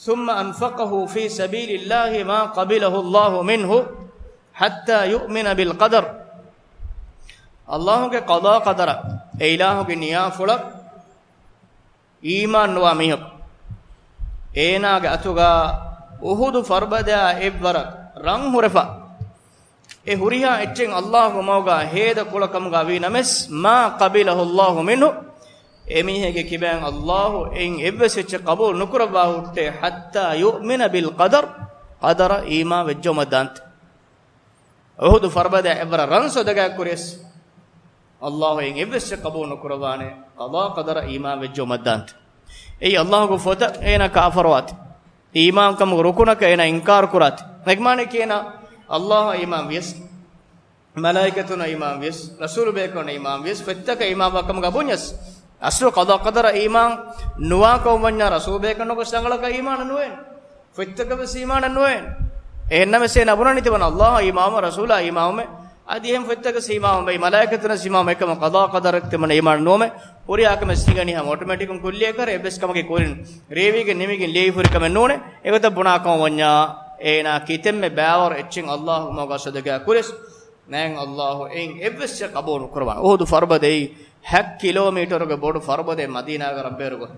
ثم أنفقه في سبيل الله ما قبله الله منه حتى يؤمن بالقدر. އައްލާހުގެ ޤަޟާ ޤަދަރަށް، އެ އިލާހުގެ ނިޔާފުޅަށް އީމާން ނުވާ މީހަކު، އޭނާގެ އަތުގަ އުޙުދު ފަރުބަދައާ އެއްވަރަށް ރަން ހުރެފަ، އެ ހުރިހާ އެއްޗެއް އައްލާހުގެ މަގުގަ ހޭދަ ކުޅަކަމުގަ ވީ ނަމަވެސް، މާ ޤަބިލަހު އައްލާހު މިންހު، އެމީހެއްގެ ކިބައިން އައްލާހު އެއިން އެއްވެސް އެއްޗެއް ޤަބޫލު ނުކުރައްވާ ހުއްޓޭ، ޙައްތާ ޔުއުމިނަ ބިލް ޤަދަރް، ޤަދަރަށް އީމާން ވެއްޖައުމަށް ދާންތަ. އުޙުދު ފަރުބަދައަށް އެއްވަރަށް ރަން ޞަދަޤާތް ކުރިޔަސް، އައްލާހު އެއިން އެއްވެސް އެއްޗެއް ޤަބޫލު ނުކުރައްވާނެ، ޤަޟާ ޤަދަރަށް އީމާން ވެއްޖައުމަށް ދާންތަ. އެއީ އައްލާހުގެ ފޮތަށް އޭނާ ކާފަރުވާތި. އީމާންކަމުގެ ރުކުނަކަށް އޭނާ އިންކާރު ކުރާތި. އެކަމާނެކީ އޭނާ އައްލާހަށް އީމާން ވިޔަސް، މަލާއިކަތުންނަށް އީމާން ވިޔަސް، ރަސޫލު ބޭކަލުންނަށް އީމާން ވިޔަސް، ފޮތްތަކަށް އީމާންވާ ކަމުގަ ބުންޏަސް، އަސްލު ޤަޟާ ޤަދަރަށް އީމާން ނުވާ ކަމަށް ވަންޏާ، ރަސޫލު ބޭކަލުންނަށް ގޮސް ރަނގަޅަކަށް އީމާން ނުވޭނެ. ފޮތްތަކަށް ވެސް އީމާން ނުވޭނެ. އެހެންނަމަވެސް އޭނާ ބުނަނީ ތިމަން އައްލާހަށް އީމާން، ރަސޫލާ އީމާން، އަދި އެހެން ފޮތްތަކަށް އީމާން، މަލާއިކަތުންނަށް އީމާން، އެކަމަށް ޤަޟާ ޤަދަރަށް ތިމަން އީމާން ނުވުމެއް ހުރިހާ ކަމެއް ހިނގަނީ ހަމަ އޮޓޮމެޓިކުން ކުއްލިއަކަށް، އެއްވެސް ކަމަކީ ކުރިން ރޭވިގެން ނިމިގެން ލިޔެވި ހުރި ކަމެއް ނޫނޭ. އެގޮތަށް ބުނާ ކަމަށް ވަންޏާ، އޭނާ ކިތަންމެ ބައިވަރު އެއްޗެއް އައްލާހުގެ މަގުގަ ޞަދަޤާތް ކުރިޔަސް، ނާން އައްލާހު އެއިން އެއްވެސް އެއްޗެއް ޤަބޫލު ނުކުރައްވާނެ. އުޙުދު ފަރުބަދައީ ހަތް ކިލޯމީޓަރުގެ ބޮޑު ފަރުބަދައެއް މަދީނާގަ ރަށްބޭރުގަ.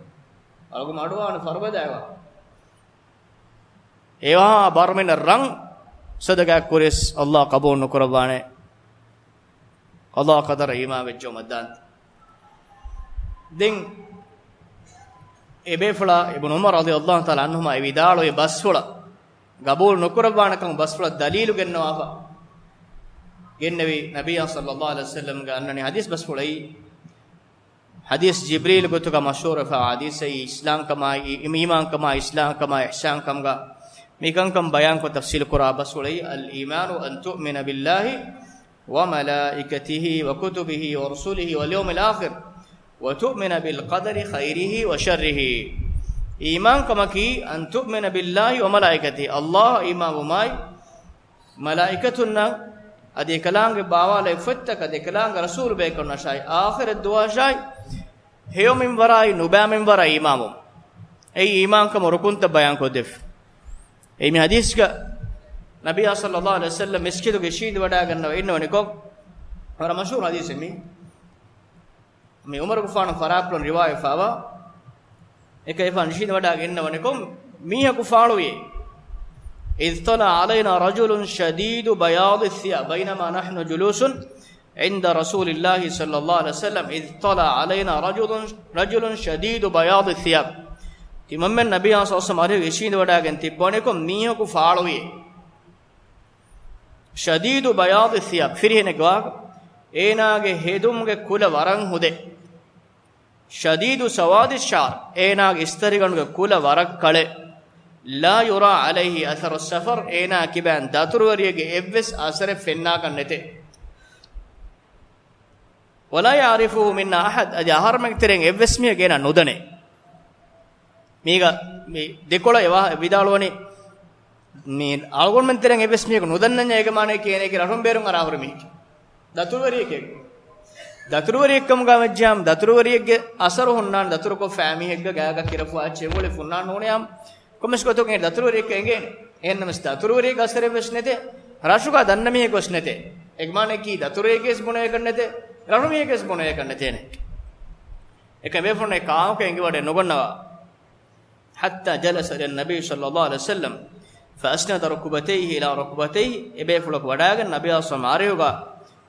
އަޅުގަނޑު އަޑުއަހާނެ ފަރުބަދައިގަ. އެވާހާ ބަރުމިނަށް ރަން ޞަދަޤާތް ކުރިޔަސް އައްލާހު ޤަބޫލު ނުކުރައްވާނެ. ޤަޟާ ޤަދަރަށް އީމާން ވެއްޖައުމަށް ދާން. ދެން އެބޭފުޅާ އިބްނު ޢުމަރު ރަޟިޔައްލާހު ތަޢާލާ ޢަންހުމާ އެ ވިދާޅުވި ބަސްފުޅަށް ޤަބޫލު ނުކުރައްވާނެ ކަމުގެ ބަސްފުޅަށް ދަލީލު ގެންނަވާފަ ގެންނެވި ނަބިއްޔާ ޞައްލައްލާހު ޢަލައިހި ވަސައްލަމްގެ އަންނަނި ޙަދީޘް ބަސްފުޅައީ، ޙަދީޘް ޖިބްރީލް ގޮތުގަ މަޝްހޫރުވެފަ ޙަދީޘެއް، އިސްލާމްކަމާއި، އީ-، އީމާންކަމާއި، އިސްލާމްކަމާއި، އިޙްސާންކަމުގަ މިކަންކަން ބަޔާންކޮށް ތަފްޞީލު ކުރާ ބަސްފުޅައީ، الإيمان أن تؤمن بالله وملائكته وكتبه ورسله واليوم الآخر وتؤمن بالقدر خيره وشره. އީމާންކަމަކީ، أن تؤمن بالله وملائكته، އައްލާހަށް އީމާންވުމާއި، މަލާއިކަތުންނަށް އަދި އެކަލާނގެ ބާވާލެއް ފޮތްތަކަށް، އަދި އެކަލާނގެ ރަސޫލު ބޭކަލުންނަށާއި، އާޚިރަތް ދުވަހަށާއި، ހެޔޮ މިންވަރާއި ނުބައި މިންވަރާ އީމާންވުން. އެއީ އީމާންކަމުގެ ރުކުންތައް ބަޔާންކޮށްދެއްވި. އެއީ މި ޙަދީޘްގަ ނަބިއްޔާ ޞައްލައްލާހު ޢަލައިހި ވަސައްލަމް މިސްކިތުގަ އިށީނދެވަޑައިގަންނަވަ އިންނަވަނިކޮށް، ވަރަށް މަޝްހޫރު ޙަދީޘެއް މީ. މި ޢުމަރުގެފާނު ފަރާތްޕުޅުން ރިވާޔަތްވެފައިވާ، އެކަލޭގެފާނު އިށީނދެވަޑައިގެންނަވަނިކޮށް، މީހަކު ފާޅުވި. إذ طلع علينا رجل شديد بياض الثياب بينما نحن جلوس عند رسول الله صلى الله عليه وسلم إذ طلع علينا رجل، رجل شديد بياض الثياب. ތިމަންމެން ނަބިއްޔާ ޞައްލައްލާހު ޢަލައިހި ވަސައްލަމް އަރިހުގަ އިށީނދެވަޑައިގެން ތިއްބަވަނިކޮށް، މީހަކު ފާޅުވި. شديد بياض الثياب، ފިރިހެނެއްގެ ވާހަކަ، އޭނާގެ ހެދުމުގެ ކުލަ ވަރަށް ހުދޭ. شديد سواد الشعر، އޭނާގެ އިސްތަށިގަނޑުގެ ކުލަ ވަރަށް ކަޅޭ. لا يرى عليه أثر السفر، އޭނާ ކިބައިން ދަތުރުވެރިއެއްގެ އެއްވެސް އަސަރެއް ފެންނާކަށް ނެތޭ. ولا يعرفه منا أحد، އަދި އަހަރުމެން ތެރެއިން އެއްވެސް މީހެއް އޭނާ ނުދަނޭ. މީގަ މި ދެކޮޅަށް އެ ވާ-، ވިދާޅުވަނީ، މި އަޅުގަނޑުމެން ތެރެއިން އެއްވެސް މީހަކު ނުދަންނަންޏާ އޭގެ މާނައަކީ އޭނައަކީ ރަށުން ބޭރުން އަރާ ހުރި މީހެކޭ. ދަތުރުވެރިއެކޭ. ދަތުރުވެރިއެއްކަމުގަ ވެއްޖެއްޔާމު، ދަތުރުވެރިއެއްގެ އަސަރު ހުންނާނެ، ދަތުރުކޮށް ފައި މީހެއްގެ ގައިގަ ކިރަފުއާ އެއްޗެއް އުޅި ފުންނާނެ ނޫނިޔާމު، ކޮންމެސް ގޮތަކުން އޭނަ ދަތުރުވެރިއެއްކަން އެނގޭނެ. އެހެންނަމަވެސް ދަތުރުވެރިއެއްގެ އަސަރެއް ވެސް ނެތޭ، ރަށުގަ ދަންނަ މީހެއް ވެސް ނެތޭ. އޭގެ މާނައަކީ ދަތުރުވެރިއެއްގެ ވެސް ބުނެވޭކަށް ނެތޭ، ރަށު މީހެއްގެ ވެސް ބުނެވޭކަށް ނެތޭނެ. އެކަމް ބޭފުޅުންނަށް ކާކު އެނގިވަޑައެއް ނުގަންނަވާ. حتى جلس إلى النبي صلى الله عليه وسلم فأسند ركبتيه إلى ركبتيه، އެބޭފުޅަކު ވަޑައިގެން ނަބިއްޔާ ޞައްލައްލާހު ޢަލައިހި ވަސައްލަމް އަރިހުގަ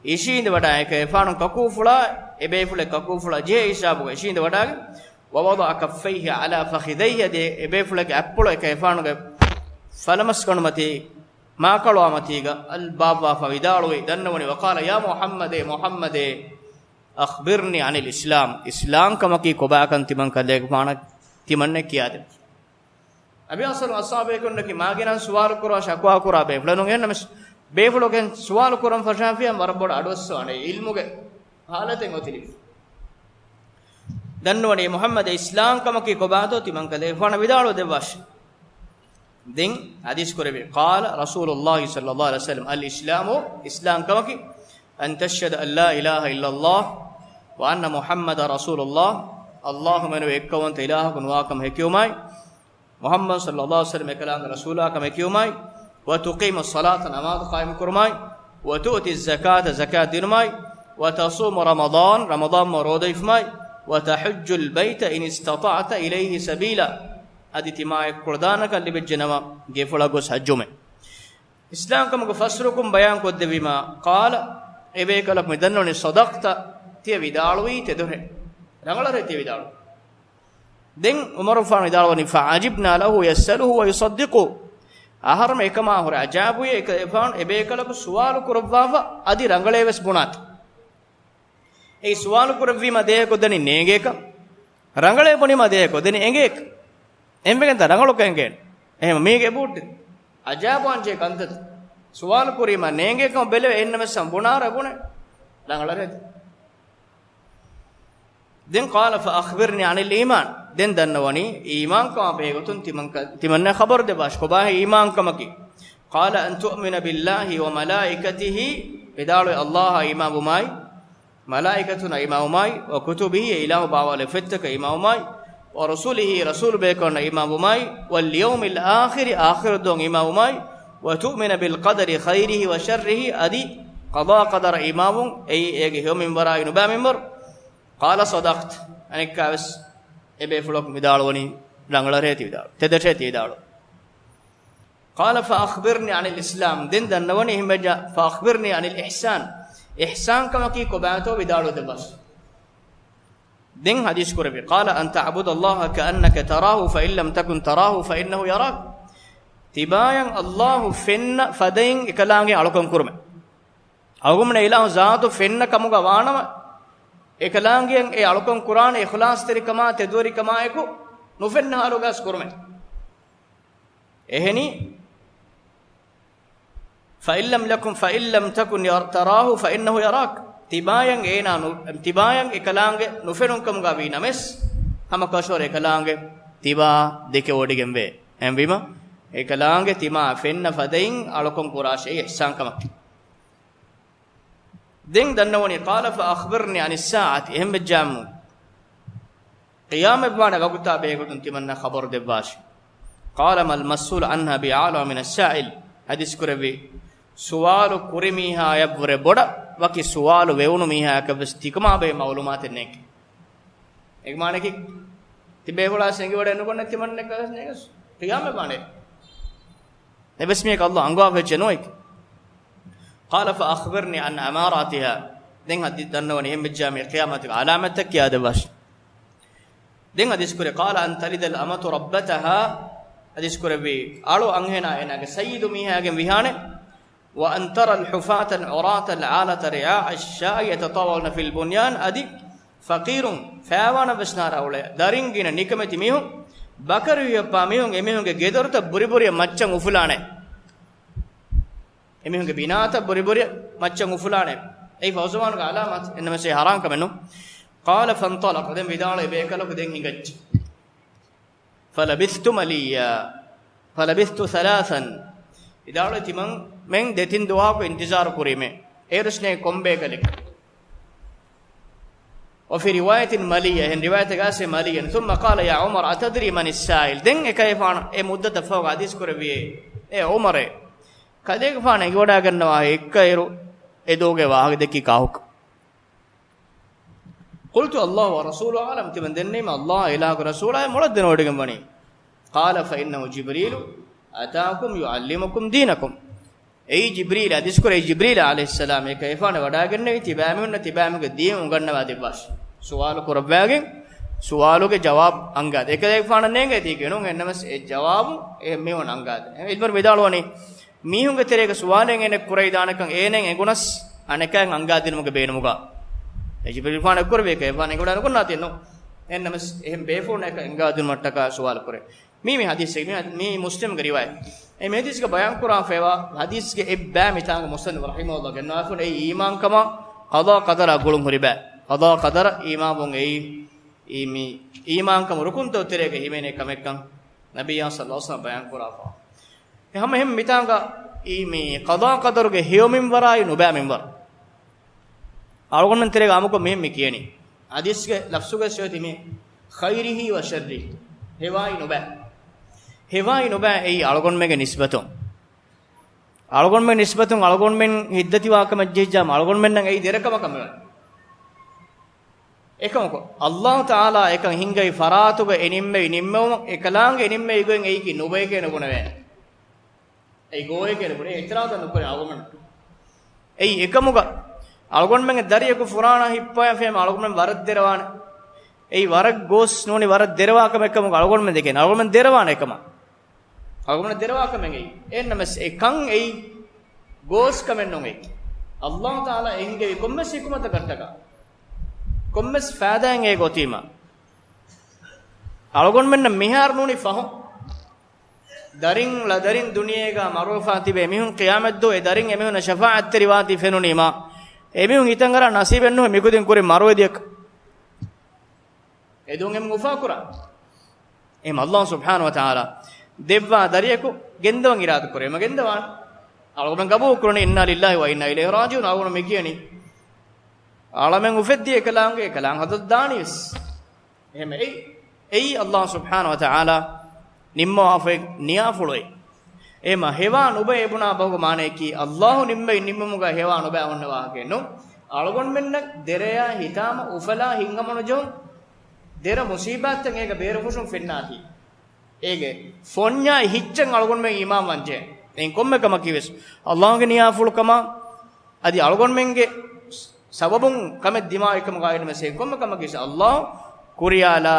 އިށީނދެ ވަޑައި އެކަލޭގެފާނު ކަކޫފުޅާ، އެބޭފުޅެއް ކަކޫފުޅަށް ޖެހޭ ހިސާބުގަ އިށީނދެ ވަޑައިގެން، ووضع كفيه على فخذيه، އަދި އެބޭފުޅެއްގެ އަތްޕުޅު އެކަލޭގެފާނުގެ ފަލަމަސްގަނޑުމަތީ މާކަޅުވާމަތީގަ އަލް ބާއްވާފަ ވިދާޅުވި ދަންނަވަނީ، وقال يا محمد، އޭ މުޙައްމަދޭ، أخبرني عن الإسلام، އިސްލާމްކަމަކީ ކޮބާކަން ތިމަންކަލޭގެފާނަށް ތިމަންނެ ކިޔާދެން. ނަބިއްޔާ ޞައްލައްލާހު ޢަލައިހި ވަސައްލަމް އަޞްޙާބުބޭކަލުންނަކީ މާގިނަ ސުވާލު ކުރާ ޝަކުވާ ކުރާ ބޭފުޅެއް ނޫން. އެހެންނަމަވެސް ބޭފުޅުގެ ސުވާލު ކުރަން ފަށާފިޔާ ވަރަށް ބޮޑަށް އަޑުއައްސަވާނެ ޢިލްމުގެ ޙާލަތެއް އޮތިލިފަ. ދަންނަވަނީ މުޙައްމަދޭ، އިސްލާމްކަމަކީ ކޮބާތޯ ތިމަންކަލޭގެފާނަށް ވިދާޅުވެ ދެއްވާށި. ދެން ޙަދީޘް ކުރެއްވި، قال رسول الله صلى الله عليه وسلم، الإسلام، އިސްލާމްކަމަކީ، أن تشهد أن لا إله إلا الله وأن محمدا رسول الله، އައްލާހު މެނުވެ އެއްކައުވަންތަ އިލާހަކު ނުވާކަމަށް ހެކިވުމާއި، މުޙައްމަދު ޞައްލައްލާހު ޢަލައިހި ވަސައްލަމް އެކަލާނގެ ރަސޫލާކަމަށް ހެކިވުމާއި، وتقيم الصلاة، ނަމާދު ޤާއިމުކުރުމާއި، وتؤتي الزكاة، ޒަކާތް ދިނުމާއި، وتصوم رمضان، ރަމަޟާން މަހު ރޯދަ ހިފުމާއި، وتحج البيت إن استطعت إليه سبيلا، އަދި ތިމާއަށް ކުޅަދާނަކަން ލިބިއްޖެނަމަ، ގެފުޅަށް ގޮސް ޙައްޖުވުމެއް. އިސްލާމްކަމުގެ ފަސް ރުކުން ބަޔާން ކޮށްދެއްވީމާ، قال، އެބޭކަލަކު މި ދަންނަވަނީ، صدقت، ތިޔަ ވިދާޅުވީ ތެދުރޭ، ރަނގަޅަށޭ ތިޔަ ވިދާޅުވީ. ދެން ޢުމަރުގެފާނު ވިދާޅުވަނީ، فعجبنا له يسأله ويصدقه. އަހަރުމެން އެކަމާ ހުރެ އަޖައިބުވި، އެކަލޭގެފާނު އެބޭކަލަކު ސުވާލު ކުރައްވާފަ އަދި ރަނގަޅޭވެސް ބުނާތި. އެއީ ސުވާލު ކުރެއްވީމަ ދޭހަކު ދެނީ ނޭނގޭކަން، ރަނގަޅޭ ބުނީމަ ދޭހަކު ދެނީ އެނގޭކަން. އެންމެގެންތަ ރަނގަޅުކަން އެނގޭނެ. އެހެން މީގެ އެބޫޓް އަޖައިބުވާންޖެހޭ ކަންތައް. ސުވާލު ކުރީމަ ނޭނގޭކަން ބެލެވޭ، އެހެންނަމަވެސް ބުނާރަ ބުނޭ ރަނގަޅަށޭ. ދެން قال فأخبرني عن الإيمان، ދެން ދަންނަވަނީ އީމާންކަމާ ބެހޭގޮތުން ތިމަން ކަ-، ތިމަންނަށް ޚަބަރު ދެއްވާށި، ކޮބާހޭ އީމާންކަމަކީ؟ قال أن تؤمن بالله وملائكته، ވިދާޅުވި ﷲ އާ އީމާންވުމާއި، މަލާއިކަތުންނަށް އީމާންވުމާއި، وكتبه، އެ އިލާހު ބާވާލެއްވި ފޮތްތަކަށް އީމާންވުމާއި، ورسله، ރަސޫލު ބޭކަލުންނަށް އީމާންވުމާއި، واليوم الآخر، އާޚިރަތް ދުވަހަށް އީމާންވުމާއި، وتؤمن بالقدر خيره وشره، އަދި ޤަޟާ ޤަދަރަށް އީމާންވުން، އެއީ އޭގެ ހެޔޮ މިންވަރާއި ނުބައި މިންވަރު. قال صدقت، އަނެއްކާވެސް އެބޭފުޅަކު ވިދާޅުވަނީ ރަނގަޅަށޭ ތި ވިދާޅު، ތެދަށޭ ތި ވިދާޅު. قال فأخبرني عن الإسلام، ދެން ދަންނަވަނީ އެހެންވެއްޖާ، فأخبرني عن الإحسان، އިޙްސާންކަމަކީ ކޮބާތޯ ވިދާޅުވެދެއްވާށި. ދެން ޙަދީޘް ކުރެއްވި، قال أن تعبد الله كأنك تراه فإن لم تكن تراه فإنه يراك، ތިބާޔަށް ﷲ ފެންނަ ފަދައިން އެކަލާނގެ އަޅުކަން ކުރުމެއް. އަޅުގަނޑުމެން އިލާހު ޒާތު ފެންނަ ކަމުގަ ވާނަމަ، އެކަލާނގެއަށް އެ އަޅުކަން ކުރާނެ އިޚްލާޞްތެރިކަމާ ތެދުވެރިކަމާއެކު ނުފެންނަ ހާލުގަސް ކުރުމެއް. އެހެނީ، فإن لم يكن، فإن لم تكن تراه فإنه يراك، ތިބާޔަށް އޭނާ ނު-، ތިބާޔަށް އެކަލާނގެ ނުފެނުން ކަމުގަ ވީ ނަމަވެސް، ހަމަކަށަވަރު އެކަލާނގެ ތިބާ ދެކެވޮޑިގެންވޭ. އެހެންވީމަ، އެކަލާނގެ ތިމާ ފެންނަ ފަދައިން އަޅުކަން ކުރާށޭ، އެއީ އިޙްސާން ކަމަކީ. ދެން ދަންނަވަނީ، قال فأخبرني عن الساعة، އެހެންވެއްޖާމު، ޤިޔާމަތްވާނެ ވަގުތާ ބެހޭގޮތުން ތިމަންނަށް ޚަބަރު ދެއްވާށި. قال ما المسؤول عنها بأعلم من السائل، ޙަދީޘް ކުރެއްވި، ސުވާލު ކުރި މީހާޔަށްވުރެ ބޮޑަށް ވަކި ސުވާލު ވެވުނު މީހާޔަކަށްވެސް ތިކަމާ ބެހޭ މަޢުލޫމާތެއް ނެތް. އޭގެ މާނައަކީ، ތިބޭފުޅާ އެނގިވަޑައެއް ނުގަންނަ ތިމަންނަ ކަލަސް ނޭގަސް ޤިޔާމަތްވާނެ. އެވެސް މީހަކަށް ﷲ އަންގަވާފައެއްޗެއް ނުވަތް. قال فأخبرني عن أماراتها، ދެން ހަދީ ދަންނަވަނީ އެހެންވެއްޖާ މި ޤިޔާމަތުގެ ޢަލާމަތްތައް ކިޔާދެއްވާށި. ދެން ޙަދީޘް ކުރޭ، قال أن تلد الأمة ربتها، ޙަދީޘް ކުރެއްވީ، އަޅު އަންހެނާ އޭނާގެ ސައްޔިދު މީހާގެން ވިހާނެ، وأن ترى الحفاة العراة العالة رعاء الشاء يتطاولون في البنيان، އަދި ފަޤީރުން ފައިވާނަށްވެސް ނާރާ އުޅޭ، ދަރިން ގިނަ ނިކަމެތި މީހުން، ބަކަރި ހިއްޕާ މީހުން، އެމީހުންގެ ގެދޮރުތައް ބުރިބުރިއަށް މައްޗަށް އުފުލާނެ. އެމީހުންގެ ބިނާތައް ބުރިބުރިއަށް މައްޗަށް އުފުލާނެ. އެއީ ފަހުޒަމާނުގެ ޢަލާމާތެއް، އެންނަމަސް އެ ޙަރާން ކަމެއް ނޫން. قال فانطلق، ދެން ވިދާޅުވި ބޭކަލަކު ދެން ހިނގައްޖެ. فلبثت مليا، فلبثت ثلاثا، ވިދާޅުވި ތިމަންމެން ދެތިން ދުވަހަކު އިންތިޒާރު ކުރީމޭ. އޭރުސްނޭ ކޮންބޭކަލެއް. وفي رواية مليا، އެހެން ރިވާޔަތެއްގަސް މަލިޔަން. ثم قال يا عمر أتدري من السائل؟ ދެން އެކަލޭގެފާނު އެ މުއްދަތަށް ފަހުގަ ޙަދީޘް ކުރެއްވިއޭ، އޭ ޢުމަރޭ، ކަލޭގެފާނު އެނގިވަޑައިގަންނަވާ އެއްކައިރު އެ ދުވަހުގެ ވާހަކަ ދެއްކީ ކާކު؟ قلت الله ورسوله أعلم، ތިމަން ދެންނެވީމަ ﷲ އާ އިލާހުގެ ރަސޫލާއޭ މޮޅަށް ދެނެވޮޑިގެން ވަނީ. قال فإنه جبريل أتاكم يعلمكم دينكم. އެއީ ޖިބްރީލް، ޙަދީޘް ކުރޭ ޖިބްރީލް ޢަލައިހިއްސަލާމް އެކަލޭގެފާނު ވަޑައިގެންނެވި ތިބާމީހުންނަށް ތިބާމީހުންގެ ދީން އުނގަންނަވާ ދެއްވާށި. ސުވާލު ކުރައްވާގެން ސުވާލުގެ ޖަވާބު އަންގާދޭ. އެކަލޭގެފާނަށް ނޭނގޭތީ ކިޔެނުން، އެންނަމަސް އެ ޖަވާބު އެ މީހުން އަންގާދޭ. އެ ޢިލްމުވެރިން ވިދާޅުވަނީ، މީހުންގެ ތެރޭގަ ސުވާލެއް އޭނަ ކުރައިދާނެކަން އޭނައަށް އެނގުނަސް އަނެކާއެއް އަންގާދިނުމުގެ ބޭނުމުގަ. އެ ޖިބްރީލްފާނަށް ކުރެވޭ ކަލޭގެފާނު އެނގިވަޑައިނުކުންނާތީ ނޫން. އެންނަމަސް އެހެން ބޭފުޅުންނަކަށް އަންގާދިނުމަށްޓަކާ ސުވާލު ކުރޭ. މީ މި ޙަދީޘެއް، މި، މީ މުސްލިމްގެ ރިވާޔަތް. އެ މި ޙަދީޘްގަ ބަޔާންކުރާފައިވާ ޙަދީޘްގެ އެއްބައި މިތާނގަ މުޞައްނިފު ރަޙިމަހުﷲ ގެންނަވާފަ އެއީ އީމާންކަމާ ޤަޟާ ޤަދަރާ ގުޅުން ހުރި ބައި. ޤަޟާ ޤަދަރަށް އީމާންވުން އެއީ، އީ މި އީމާންކަމުގެ ރުކުންތައް ތެރޭގަ ހިމެނޭ ކަމެއްކަން ނަބިއްޔާ ޞައްލަﷲ ޢަލައިހި ވަސައްލަމަ ބަޔާންކުރާފަ. އެ ހަމަ އެހެން މިތާނގަ އީ މި ޤަޟާ ޤަދަރުގެ ހެޔޮ މިންވަރާއި ނުބައި މިންވަރު. އަޅުގަނޑުމެން ތެރޭގަ އާއްމުކޮށް މިހެން މި ކިޔަނީ. ޙަދީޘްގެ ލަފްޒުގައި ސިފަތި މި خيره وشره. ހެޔޮއާއި ނުބައި. ހެޔޮއާއި ނުބައި އެއީ އަޅުގަނޑުމެންގެ ނިސްބަތުން. އަޅުގަނޑުމެން ނިސްބަތުން އަޅުގަނޑުމެން ހިތްދަތިވާ ކަމެއް ޖެހިއްޖާމަ، އަޅުގަނޑުމެންނަށް އެއީ ދެރަ ކަމަކަށް މިވަނީ. އެކަމަކު، އައްލާހު ތަޢާލާ އެކަން ހިންގައި ފަރާތުގަ އެ ނިންމެވި ނިންމެވުމަށް އެކަލާނގެ ނިންމެވި ގޮތް އެއީކީ ނުބައެކޭ ނުބުނެވޭނެ. އެއީ ގޯއެކޭ ނުބުނެ، އިޢުތިރާޟެއް ނުކުރޭ އަޅުގަނޑު. އެއީ އެކަމުގަ އަޅުގަނޑުމެންގެ ދަރިޔަކު ފުރާނަ ހިއްޕަވާފައި އަޅުގަނޑުމެން ވަރަށް ދެރަވާނެ. އެއީ ވަރަށް ގޯސް ނޫނީ ވަރަށް ދެރަވާ ކަމެއް ކަމުގަ އަޅުގަނޑުމެން ދެކެން އަޅުގަނޑުމެން ދެރަވާނެ އެކަމަށް. އަޅުގަނޑު ދެރަވާ ކަމެއް އެއީ. އެހެންނަމަސް އެ ކަން އެއީ ގޯސް ކަމެއް ނޫން އެއީ. އައްލާހު ތަޢާލާ އެ ހިންގެވި ކޮންމެސް ޙިކުމަތަކަށްޓަކާ، ކޮންމެސް ފައިދާއެއް އެ ގޯތީމަ. އަޅުގަނޑުމެންނަށް މިހާރު ނޫނީ ފަހުން ދަރިން ޅަދަރިން ދުނިޔޭގަ މަރުވެފާ ތިބޭ މީހުން ޤިޔާމަތްދުވަހު އެ ދަރިން އެމީހުންނަށް ޝަފާޢަތްތެރިވާތީ ފެނުނީމަ، އެމީހުން ހިތަށް އަރާ ނަސީބެއް ނުހޭ މިކުދިން ކުރިން މަރުވެދިޔަކަށް. އެދުން އެމީހުން އުފާކުރާ. އެހެން އައްލާހު ސުބްޙާނަހު ވަތަޢާލާ ދެއްވާ ދަރިޔަކު ގެންދަވަން އިރާދަކުރޭ، އެމަ ގެންދަވާނެ. އަޅުގަނޑު ގަބޫލު ކުރަނީ، إنا لله وإنا إليه راجعون. އަޅުގަނޑު މި ކިޔަނީ، އަޅަމެން އުފެއްދި އެކަލާނގެ އެކަލާނގެ ހަޟްރަތު ދާނީވެސް. އެހެން އެއީ، އެއީ އައްލާހު ސުބްޙާނަހު ވަތަޢާލާ ނިންމަވާފައި ނިޔާފުޅު އެއީ. އެހެމަ ހެވާ ނުބައޭ ބުނާ ބަހުގެ މާނައަކީ، އައްލާހު ނިންމެވި ނިންމުމުގަ ހެވާ ނުބައޭ އޮންނަ ވާހަކައެއް ނޫން. އަޅުގަނޑުމެންނަށް ދެރަޔާ ހިތާމަ އުފަލާ ހިތްހަމަނުޖެހުން، ދެރަ މުޞީބާތްތައް އޭގަ ބޭރުފުށުން ފެންނާތީ، އޭގެ ފޮންޏާއި ހިއްޗެއް އަޅުގަނޑުމެން އީމާންވާންޖެހޭ. އެއިން ކޮންމެ ކަމަކީވެސް އައްލާހުގެ ނިޔާފުޅުކަމާ، އަދި އަޅުގަނޑުމެންގެ ސަބަބުން ކަމެއް ދިމާވިކަމުގައި ނުވެސް އެ ކޮންމެ ކަމަކީވެސް އައްލާހު ކުރިޔާލާ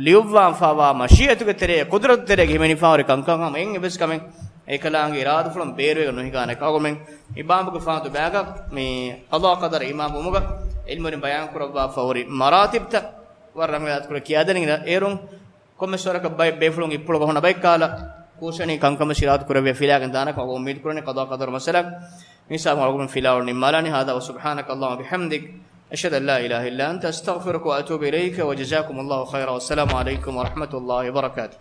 ލިޔުއްވާފައިވާ މަޝީއަތުގެ ތެރޭ، ޤުދުރަތުގެ ތެރޭގަ ހިމެނިފައިހުރި ކަންކަން ހަމަ އެއްވެސް ކަމެއް އެކަލާނގެ އިރާދަފުޅުން ބޭރުވެގެން ނުހިނގާނެ. އަޅުގަނޑުމެން އިމާމުގެ ފާތު ބަޔާގަ މި ޤަޟާ ޤަދަރު އިމާމުވުމުގަ ޢިލްމުވެރިން ބަޔާން ކުރައްވާފައިހުރި މަރާތިބުތައް ވަރަށް ރަނގަޅަށް އިރާދަ ކުރެ ކިޔާދެނީ. އޭރުން ކޮންމެސް ވަރަކަށް ބައެއް ބޭފުޅުން އިއްޕުޅުގަ ހުންނަ ބައެއް ކަހަލަ ކޫށަނީ ކަންކަމަށް އިރާދަ ކުރެއްވިޔާ ފިލާގެން ދާނެކަމަށް އަޅުގަނޑު އުއްމީދު ކުރަނީ ޤަޟާ ޤަދަރު މައްސަލަ މިހިސާބުން އަޅުގަނޑު ފިލާވަޅު ނިންމާލާނީ. هذا وسبحانك اللهم وبحمدك، أشهد أن لا إله إلا أنت، أستغفرك وأتوب إليك، وجزاكم الله خيرا، والسلام عليكم ورحمة الله وبركاته.